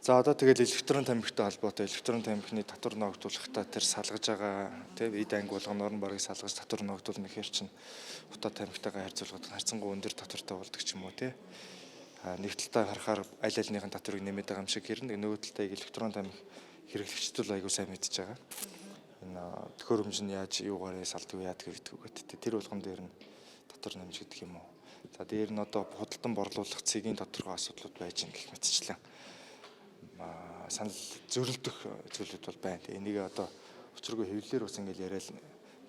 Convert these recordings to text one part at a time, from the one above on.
За, одоо тэгэл электрон тамхитай холбоотой электрон тамхины татвар ногдуулахдаа тэр салгаж байгаа, тийм, эд анги болгоноор нь барыг салгаж татвар ногдуулна гэхэр чинь утаа тамхитайгаа харьцуулахад харьцангуй өндөр татвартай болдог ч юм уу, тийм. А нэг талдаа харахаар аль альныхын татварыг нэмээд байгаа юм шиг хэрнэ, нөгөө талдаа электрон тамхи хэрэглэгчид бол айгүй сайн мэдж байгаа. Энэ төхөөрөмж нь яаж юугаараа салдаг, яадаг гэдэг гэдэг. Тэр болгон дээр нь татвар нэмж гэдэг юм уу. За, дээр нь одоо худалдан борлуулах цэгийн тодорхой асуудлууд байж гин гэх мэтчлэн санал зөрөлдөх зүйлүүд бол байна. Тэгээ энийг одоо учиргүй хэвлэлээр бас ингээл яриад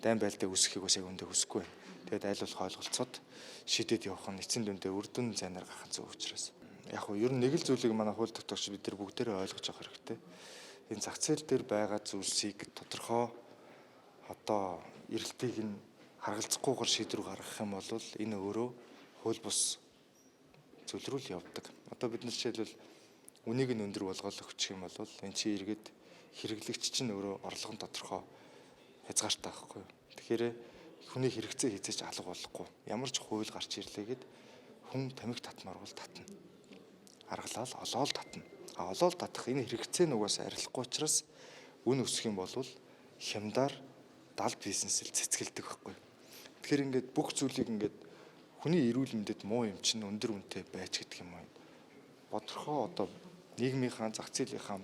дайн байлдаа үүсгэхийг бас яг өндөө хүсэхгүй байна. Тэгээд аль болох ойлголцоод шидэд явах нь эцсийн дүндээ үр дүн сайнаар гарах зөв учраас. Яг хуу ер нь нэг л зүйлийг манай хууль тогтоогч бид нар бүгдээрээ ойлгож авах хэрэгтэй. Энэ зах зээл дээр байгаа зүйлсийг тодорхой одоо эрэлтийг нь харгалзахгүйгээр шийдвэр гаргах юм бол энэ өөрөө хууль бус зүйл рүү л явдаг. Одоо бид нар жишээлбэл үнийг нь өндөр болгоод өгчих юм бол эн чинь эргээд хэрэглэгч чинь өөрөө орлого нь тодорхой хязгаартай байхгүй юу. Тэгэхээр хүний хэрэгцээ хэзээ ч алга болохгүй. Ямар ч хууль гарч ирлээгээд хүн тамхи татмаар бол татна. Аргалаал олоол татна. А олоол татах энэ хэрэгцээ нь угаасаа арилахгүй учраас үн өсөх юм бол хямдаар далд бизнесэл цэцгэлдэг байхгүй. Тэгэхээр ингээд бүх зүйлийг ингээд хүний эрүүл мэндэд муу юм чинь өндөр үнэтэй байж гэдэг юм уу. Бодорхоо одоо нийгмийнхаа зах зээлийнхаа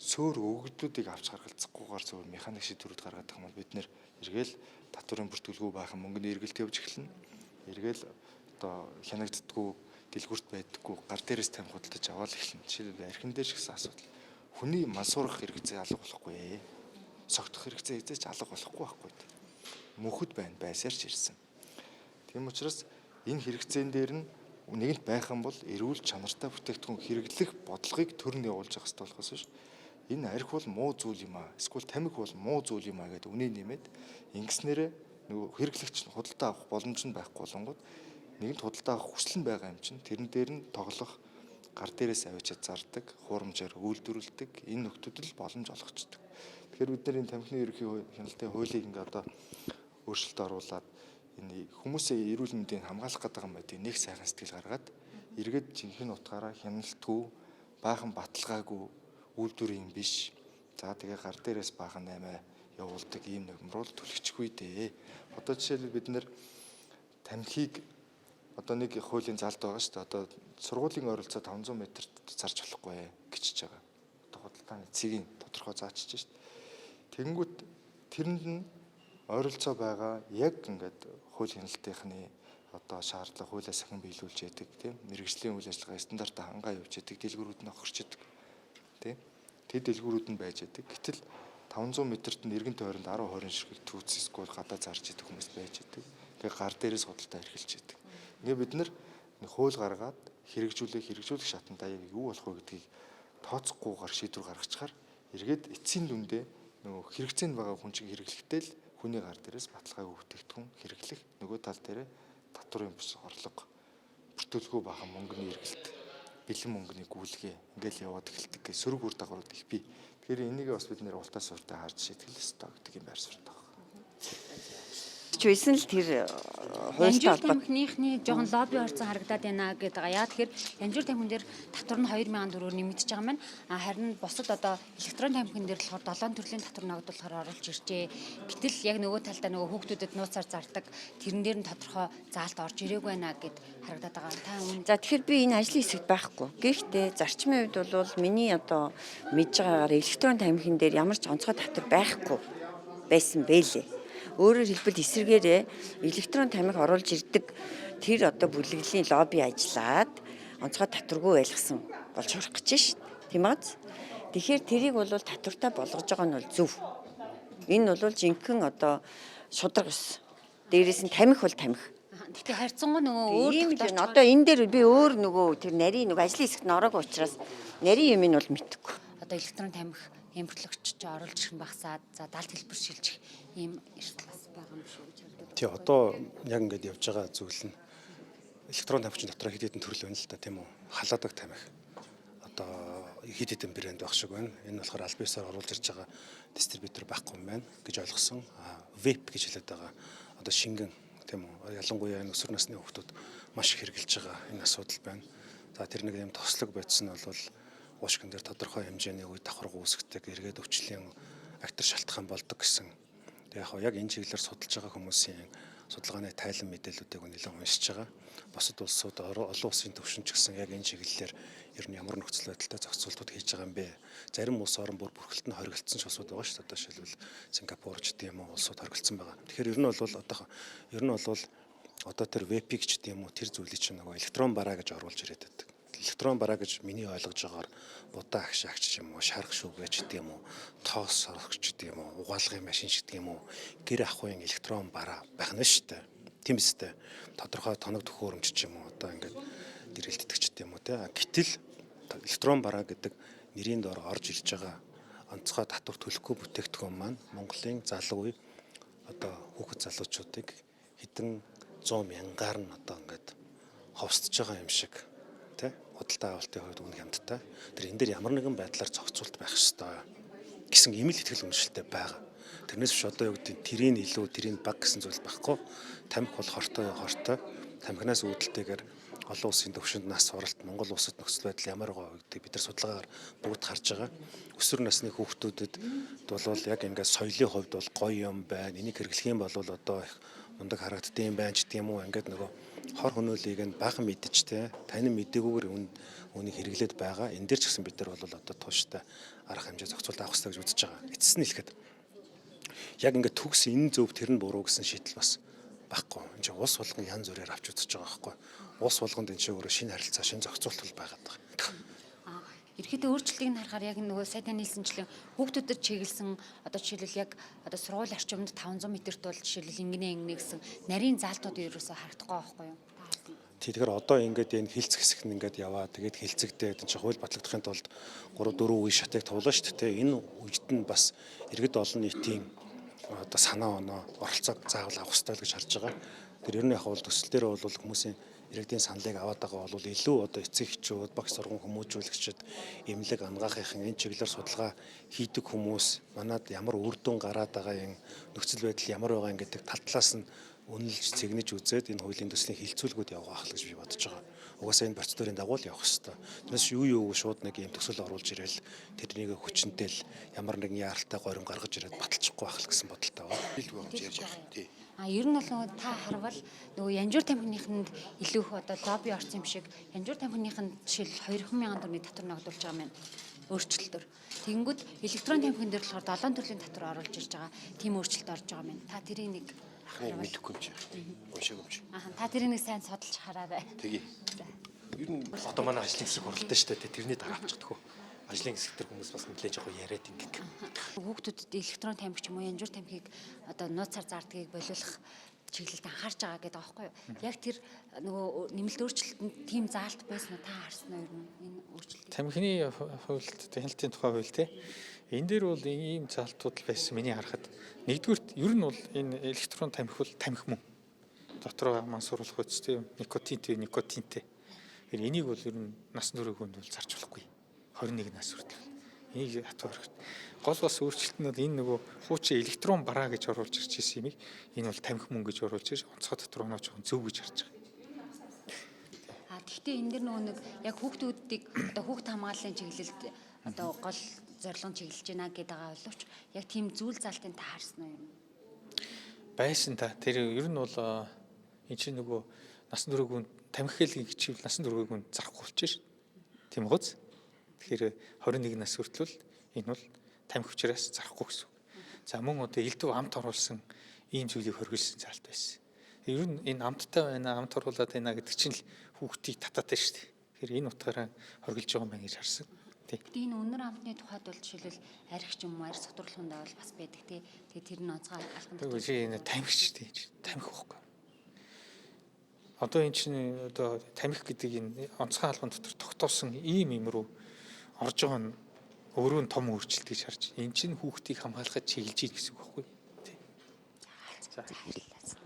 сөөр өгөгдлүүдийг авч харгалзахгүйгээр зөвхөн механик шийдвэрүүд гаргадаг юм бол бид нэр эргээл татварын бүртгэлгүй байх мөнгөний эргэлт явж эхэлнэ. Эргээл одоо хянагддаггүй, дэлгүрт байдаггүй, гар дээрээс тамхи худалдаж аваад эхэлнэ. Жишээлбэл, архин дээр ч гэсэн асуудал. Хүний мансуурах хэрэгцээ алга болохгүй. Согтох хэрэгцээ хэзээ ч алга болохгүй байхгүй. Мөнхөд байна, байсаар ч ирсэн. Тийм учраас энэ хэрэгцээн дээр нь нэгэнт байх юм бол эрүүл чанартай бүтээгдэхүүн хэрэглэх бодлогыг төрн явуулж явах хэрэгтэй болохоос биш энэ арх бол муу зүйл юм аа, эсвэл тамхи бол муу зүйл юм аа гэдэг үнийг нэмээд ингэснээрээ нөгөө хэрэглэгч нь худалдаа авах боломж нь байхгүй болонгууд нэгэнт худалдаа авах хүсэл нь байгаа юм чинь тэрэн дээр нь тоглох, гар дээрээс авчиад зардаг, хуурамчаар үйлдвэрлэдэг энэ нөхдүүд л боломж олгочдөг. Тэгэхээр бид нар энэ тамхины ерөнхий хяналтын хуулийг ингээ одоо өөрчлөлт оруулаад энэ хүмүүсээ эрүүл мэндийг хамгаалах гэдэг юм байдгийг нэг сайхан сэтгэл гаргаад эргээд жинхэнэ утгаараа хяналтгүй, баахан баталгаагүй үйлдвэрийн юм биш. За, тэгээ гар дээрээс баахан наймаа явуулдаг ийм нөхмөрөл түлхчихгүй дээ. Одоо жишээлбэл, бид нэр тамхиг одоо нэг хуулийн заалт байгаа шүү дээ. Одоо сургуулийн ойролцоо 500 метрт зарж болохгүй гэчиж байгаа. Одоо худалдааны цэгийн тодорхой заачиж шүү дээ. Тэгэнгүүт тэрэнд нь ойролцоо байгаа яг ингээд хууль хяналтынхны одоо шаардлага, хуулиа сахин биелүүлж яадаг, тийм, мэргэжлийн үйл ажиллагаа стандартаа хангаа явж яадаг дэлгүүрүүд нь хохирч яадаг, тийм, тэр дэлгүүрүүд нь байж яадаг. Гэтэл 500 метрт нь эргэн тойронд 10 20 ширхэг түүц эсвэл гадаа зарж идэг хүмүүс байж идэг. Тэгээ гар дээрээс худалдаа эрхэлж идэг. Ингээ бид нар хууль гаргаад хэрэгжүүлэх шатандаа яг юу болох вэ гэдгийг тооцохгүйгээр шийдвэр гаргачихаар эргээд эцсийн дүндээ нөгөө хэрэгцээнд байгаа хүн чинь хэрэглэхдээ л хүний гар дээрээс баталгаагүй бүтээгдэхүүн хэрэглэх, нөгөө тал дээрээ татварын бус орлого, бүртгэлгүй бахан мөнгөний эргэлт, бэлэн мөнгөний гүйлгээ ингээл яваад эхэлдэг гэх сөрөг үр дагаврууд их бий. Тэгэхээр энийг бас бид нэр ултаа сууртай харж шийтгэл ёстой гэдэг юм байр суурьтай байна. Ч байсан л тэр хуультай Янжуур холбоотой тамхиныхны жоохон лобби орцсон харагдаад байна гэдэг байгаа. Яа тэгэхээр янжуур тамхин дээр татвар нь 2004-өр нэмэгдэж байгаа юм байна. А харин бусад одоо электрон тамхин дээр болохоор 7 төрлийн татвар ногдуулахаар оруулж иржээ. Гэтэл яг нөгөө талдаа нөгөө хүүхдүүдэд нууцаар зардаг тэрэн дээр нь тодорхой заалт орж ирээгүй байна гэд харагдаад байгаа. Та үүн За, тэгэхээр би энэ ажлын хэсэгт байхгүй. Гэхдээ зарчмын хувьд бол миний одоо мэдж байгаагаар электрон тамхин дээр ямар ч онцгой татвар байхгүй байсан бэлээ. Өөрөөр хэлбэл, эсрэгээрээ электрон тамхи оруулж ирдэг тэр одоо бүлэглэлийн лобби ажиллаад онцгой татваргүй байлгасан болж сурах гэж шít. Тийм биз? Тэгэхээр тэрийг бол татвартай болгож байгаа нь бол зөв. Энэ бол жинхэнэ одоо шударга ус. Дээрээс нь тамхи бол тамхи. Гэхдээ харьцангуй нөгөө өөр Ийм л тогтоолцоо байна. Одоо энэ дээр би өөр нөгөө тэр нарийн нөгөө ажлын хэсэгт нь ороогүй учраас нарийн юм нь бол мэдэхгүй. Одоо электрон тамхи импортлогч ч оруулж ирэх нь багасаад, за, далд хэлбэр шилжих ийм эрсдэл бас байгаа юм шүү гэж харагдаад. Тий, одоо яг ингээд явж байгаа зүйл нь электрон тамхины дотор хэд хэдэн төрөл байна л да, тийм үү? Халаадаг тамхи. Одоо хэд хэдэн брэнд байх шиг байна. Энэ болохоор аль биесээр оруулж ирж байгаа дистрибьютор байхгүй юм байна гэж ойлгосон. А vape гэж хэлээд байгаа. Одоо шингэн, тийм үү? Ялангуяа энэ өсвөр насны хүүхдүүд маш их хэрэглэж байгаа энэ асуудал байна. За, тэр нэг юм тослог бодис нь бол Уушгин дээр тодорхой хэмжээний үе давхарга үүсгдэг, эргээд өвчлийн актер шалтгаан болдог гэсэн. Тэг яг яг энэ чиглэлээр судалж байгаа хүмүүсийн судалгааны тайлан мэдээллүүдийг нэлээд уншиж байгаа. Бусад улсууд, олон улсын төвшин ч гэсэн яг энэ чиглэлээр ер нь ямар нөхцөл байдалтай зохицуултууд хийж байгаа юм бэ? Зарим улс орон бүр бүрхэлт нь хоригдсон ч улсууд байгаа шүү дээ. Одоо жишээлбэл Сингапур ч гэдэг юм уу улсууд хоригдсон байгаа. Тэгэхээр ер нь бол одоо ер нь бол одоо тэр вепик ч гэдэг юм уу тэр зүйлийг чинь нөгөө электрон бараа гэж оруулж ирээд байдаг. Электрон бараа гэж миний ойлгож байгаагаар будаа агш агч ч юм уу, шарх шүгэ ч гэдэг юм уу, тоос сорогч гэдэг юм уу, угаалгын машин ч гэдэг юм уу, гэр ахуйн электрон бараа байх нь шүү дээ. Тийм үстэй. Тодорхой тоног төхөөрөмж ч юм уу одоо ингээд дэрэлтдэг ч гэдэг юм уу те. Гэтэл электрон бараа гэдэг нэрийн дор орж ирж байгаа онцгой татвар төлөхгүй бүтээгдэхүүн маань Монголын залуу үе одоо хүүхэд залуучуудыг хэдэн 100 мянгаар нь одоо ингээд ховсдож байгаа юм шиг тий худалдаа авалтын хувьд үнэ хямдтай. Тэр энэ дээр ямар нэгэн байдлаар зохицуулт байх ёстой гэсэн ийм л итгэл үнэмшилтэй байгаа. Тэрнээс биш одоо юу гэдэг тэрийг илүү тэрийг баг гэсэн зүйл байхгүй. Тамхи бол хортой хортой. Тамхинаас үүдэлтэйгээр олон улсын төвшөнд нас уралт Монгол улсад нөхцөл байдал ямар байгаа гэдгийг бид нар судалгаагаар бүгд харж байгаа. Өсвөр насны хүүхдүүдэд бол яг ингээд соёлын хувьд бол гоё юм байна. Энийг хэрэглэх юм бол одоо их мундаг харагддсан юм байна ч гэдэм үү ингээд нөгөө хор хөнөөлийг нь бага мэдэж те танин мдэггүйгээр үнийг хэрэглээд байгаа. Энэ дээр ч гэсэн бид нар бол одоо тууштай арга хэмжээ зохицуулт авах хэрэгтэй гэж үзэж байгаа. Эцэс нь хэлэхэд яг ингээд төгс энэ зөв тэр нь буруу гэсэн шийдэл бас байхгүй. Энд чинь улс болгон янз бүрээр авч үзэж байгаа байхгүй. Улс болгонд энэ чинь өөрөө шинэ харилцаа, шинэ зохицуулт бол байгаад байгаа. Ерөнхийдөө өөрчлөлтийг нь харахаар яг нөгөө сая таны хэлсэнчлэн хүүхдүүдэд чиглэсэн одоо жишээлбэл яг одоо сургууль орчимд 500 метрт бол жишээлбэл ингэнэ ингэнэ гэсэн нарийн заалтууд ерөөсөө харагдахгүй байхгүй юу? Тэгэхээр одоо ингээд энэ хилцэх хэсэг нь ингээд яваа. Тэгээд хилцэгдээд энэ чинь хууль батлагдахын тулд 3 4 үе шатыг туулна шүү дээ. Энэ үед нь бас иргэд олон нийтийн одоо санаа оноо оролцоог заавал авах ёстой л гэж харж байгаа. Тэр ер нь яг бол төсөл дээр бол хүмүүсийн иргэдийн саналыг аваад байгаа бол илүү одоо эцэг эхчүүд, багш сургууль хүмүүжүүлэгчид, эмнэлэг ангаахынхан энэ чиглэлээр судалгаа хийдэг хүмүүс манад ямар үр дүн гараад байгаа юм, нөхцөл байдал ямар байгаа юм гэдэг тал талаас нь үнэлж цэгнэж үзээд энэ хуулийн төслийн хилцүүлгүүд явах л гэж би бодож байгаа. Угаасаа энэ процедурын дагуу л явах ёстой. Тэрнээс юу юу шууд нэг юм төсөл оруулж ирээл тэрнийг хүчнэтэл ямар нэгэн яаралтай горим гаргаж ирээд баталчихгүй байх л гэсэн бодолтой байна. Хэлдэг байгаа юм чи ярьж явах. Тий. А ер нь бол нөгөө та харвал нөгөө янжуур тамхиныханд илүү их одоо лобби орсон юм шиг янжуур тамхиныханд жишээл 2000 төгрөгийн татвар ногдуулж байгаа юм байна өөрчлөлтөөр. Тэгэнгүүт электрон тамхин дээр болохоор 7 төрлийн татвар оруулж ирж байгаа. Тийм өөрчлөлт орж байгаа юм байна. Та тэрийг нэг Ахны мэдэхгүй юм чи. Уншаагүй юм чи. Аа та тэрийг нэг сайн судалж хараарай. Тэгье. Ер нь Одоо манай ажлын хэсэг хуралтай шүү дээ. Тэрний дараа авчихдаг. Ажлын хэсэг дээр хүмүүс бас нэлээд жоохон яриад ингээг. Хүүхдүүдэд электрон тамхи ч юм уу янжуур тамхиг одоо нууцаар зардгийг болиулах чиглэлд анхаарч байгаа гэдэг байгаа байхгүй юу? Яг тэр нөгөө нэмэлт өөрчлөлтөнд тийм заалт байсан уу? Та харсан уу ер нь энэ өөрчлөлтийг? Тамхины хуульд, хяналтын тухай хууль те. Энэ дээр бол ийм залтууд л байсан миний харахад. Нэгдүгüрт ер нь бол энэ электрон тамхи бол тамхи мөн. Дотроо мансууруулах үстэй никотинтэй никотинтэй. Тэгэхээр энийг бол ер нь нас нүрэг хүнд бол зарч болохгүй. 21 нас хүртэл. Энийг хатуу харахад. Гол бас өөрчлөлт нь бол энэ нөгөө хуучин электрон бараа гэж оруулж ирж ирсэн юмыг энэ бол тамхи мөн гэж оруулж ирж онцгой дотор оноо жоохон зөв гэж харж байгаа. А тэгвэл энэ дэр нөгөө нэг яг хүүхдүүдийг одоо хүүхд хамгааллын чиглэлд одоо гол зорилго нь чиглэж байна гэдэг байгаа боловч яг тийм зүйл залтыг та харсан уу юм? Байсан та. Тэр ер нь бол энэ чинь нөгөө насан туршиг тамхи хэлгийн хичээл насан туршиг хүн зарахгүй болчих шээ. Тийм гоц. Тэгэхээр 21 нас хүртэл энэ бол тамхи учраас зарахгүй гэсэн үг. За мөн одоо элдв амт оруулсан ийм зүйлийг хөргөлсөн заалт байсан. Ер нь энэ амттай байна, амт оруулаад байна гэдэг чинь л хүүхдийг татаатай шүү дээ. Тэгэхээр энэ утгаараа хоригдж байгаа юм байна гэж харсан. Тий. Гэтэ энэ үнэр амтны тухайд бол жишээлбэл арх ч юм уу арх содруулахундаа бол бас байдаг тий. Тэгээ тэр нь онцгой албан Тэгвэл чи энэ тамхи ч тий. Тамхи байхгүй. Одоо энэ чинь одоо тамхи гэдэг энэ онцгой албан дотор тогтоосон ийм юм руу орж байгаа нь өөрөө нь том өөрчлөлт гэж харж. Энэ чинь хүүхдийг хамгаалахад чиглэж ийн гэсэн үг байхгүй тий. За баярлалаа.